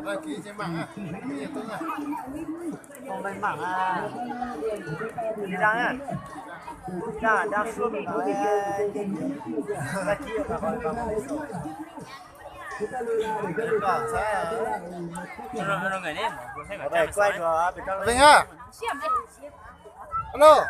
Đăng ký trên mạng á. Không lên mạng à. Đi đăng á. Đăng, đăng suốt rồi nói. Đăng ký rồi mà còn vào. Rồi, rồi, người nè, thấy mà Vinh á. Alo.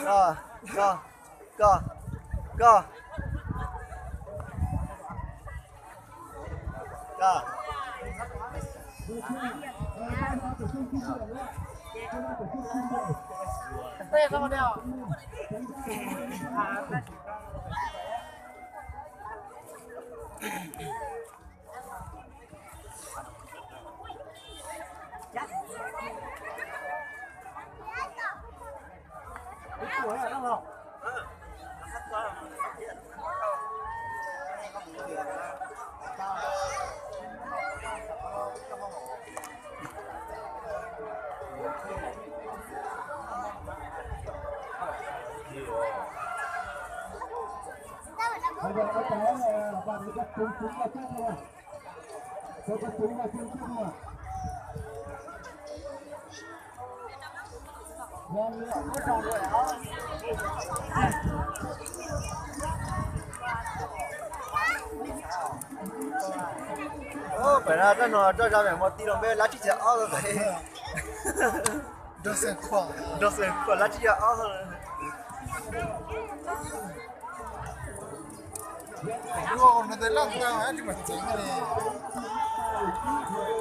Koj, koj, koj, koj. Koj. Pem no roj no roj zaj me mo ti los npe lab tsib caug ob. Nrog xeem khuam lab tsib caug ob. Ua no tej laj ntawd tsis mam ceev li.